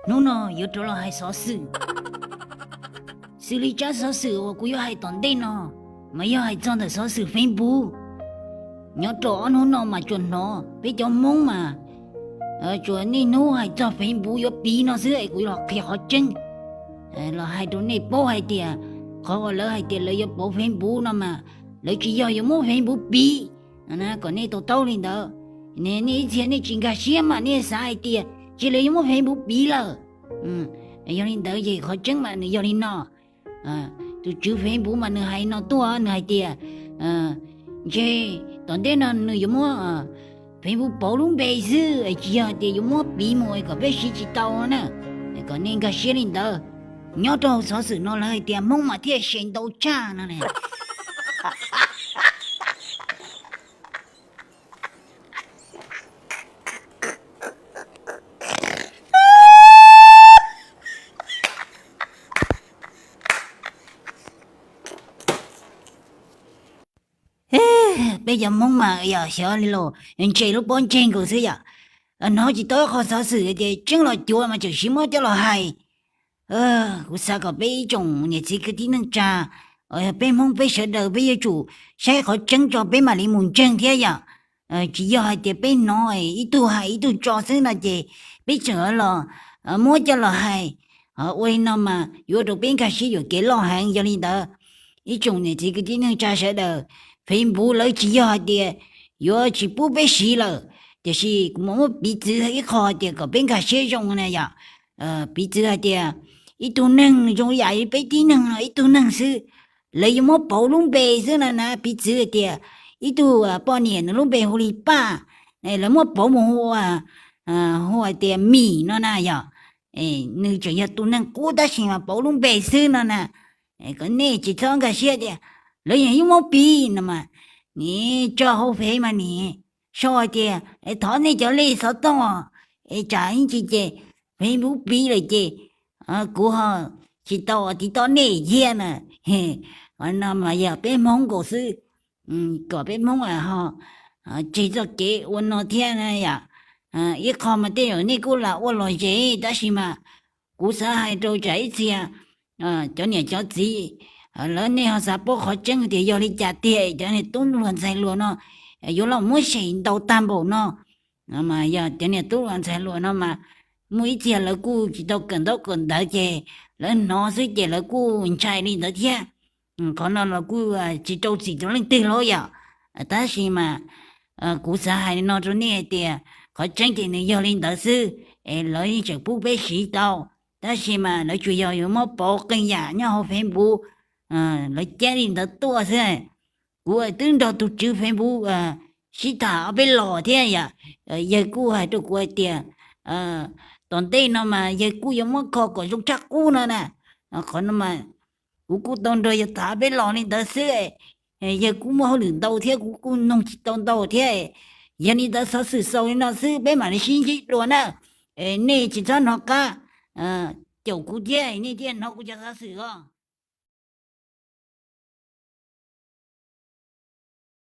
Hnub no yuav rov los hais xov xwm. Xws li tsab xov xwm uas kuv yuav hais tom ntej no, mas yog hais txog ntawm xov xwm Facebook. Nyob rau ob hnub no mas tsuas hnov peb cov Hmoob mas tsuas niaj hnub hais txog Facebook yuav piv no xwb es kuv los qhia qhov tseeb los hais rau nej paub hais tias qhov uas lawv hais tias lawv yuav pauv Facebook no mas lawv tsis yog yuav muab Facebook piv, kom nej to taub li ntawd. Nej ib txhia nej tsis nkag siab mas nej xav hais tias ces lawv yuav muab Facebook piv lawm. Yog li ntawd ces qhov tseeb mas nws yog li no. Tus tswv Facebook mas nws hais no tuaj, nws hais tias ntshe tom ntej no nws yuav muab Facebook pauv lub npe xwb, tsis yog tias yuav muab piv mus kom peb siv tsis tau na. Kom nej nkag siab li ntawd. Nyob rau hauv xov xwm no lawv hais tias Hmoob mas thiaj se ntau tshaj no. Peb cov Hmoob mas yog xyov li los ntshe lub pob ntseg nkaus xwb yom. Hnov tsis tau ib qho xov xwm tias tseeb los cuav mas tseem siv muab coj los hais. Kuv xav kom peb ib tsoom niam txiv kwv tij neej tsa, peb Hmoob peb sawv daws peb yuav tsum saib qhov tseeb tso peb mam li mus ntseeg thiab yom. Tsis yog hais tias peb hnov ib tug hais ib tug tso xwb no ces peb tseem los muab coj los hais. Ua li no mas yuav ua rau peb nkag siab yuam kev loj heev. Yog li ntawd, ib tsoom niam txiv kwv tij neej tsa sawv daws, Facebook lawv tsis yog hais tias yuav tsis pub peb siv lawm, tiam sis kuv mam muab piv txwv ib qho tias kom peb nkag siab zoo na yom. Piv txwv hais tias ib tug neeg zoo yam li peb tib neeg no ib tug neeg xwb, lawv yuav muab pauv lub npe xwb no na. Piv txwv hais tias ib tug poj niam nws lub npe hu li Paj, lawv muab pauv mus hu, hu hais tias Mim no na yom. Nws tseem yog tus neeg qub tab sis mas pauv lub npe xwb no na. Kom nej tsis txhob nkag siab tias lawv yeej yuav muab piv no mas, nim tso hauv Fev mas nim sau hais tias thov nej cov lej xov tooj, es tsam ib ntsis ces Facebook piv lawm ces kuv ho tsis tau tiv toj nej thiab na. Qhov no mas yog peb Hmoob nkaus xwb, kom peb Hmoob ho tseg txoj kev ua no thiab na yom. Ib qho mas tej zaum nej kuj lam ua lom zem tab sis mas kuv xav hais rau tsam ib txhia cov niam cov txiv lawv nej ho xav paub qhov tseeb tias yog li cas tiag cov niag tub hluas ntxhais hluas no yuav los muab sem ntau tag npaum no. Mas yog cov niag tub hluas ntxhais hluas no mas muaj ib txhia lawv kuj tsis tau kawm ntaub kawm ntawv ces lawv hnov xwb ces lawv kuj ntshai li ntawd thiab. Qhov no los kuj tsis rau txim rau leej twg los yom. Tab sis mas kuv xav hais no rau nej hais tias qhov tseeb ces nws yog li ntawd xwb, es lawv yeej tseem pub peb siv tau, tab sis mas lawv tsuas yog yuav muab pauv qee yam nyob hauv Facebook, lawv cab li ntawd tuaj xwb. Kuv twb nrog tus tswv Facebook sib tham ob peb los thiab yom. Yawg kuj hais rau kuv hais tias tom ntej no mas yawg kuj yuav muab kho kom zoo tshaj qub no na. Qhov no mas kuv kuj tau nrog yawg tham ob peb los li ntawd xwb. Yawg kuj muaj hauj lwm ntau thiab kuv kuj noog tsis tau ntau thiab. Yog li ntawd xov xwm xaus li no xwb peb mam li sib ntsib dua na. Nej tsis txhob hnov qab, caum kuv thiab nej thiaj hnov kuv cov xov xwm os.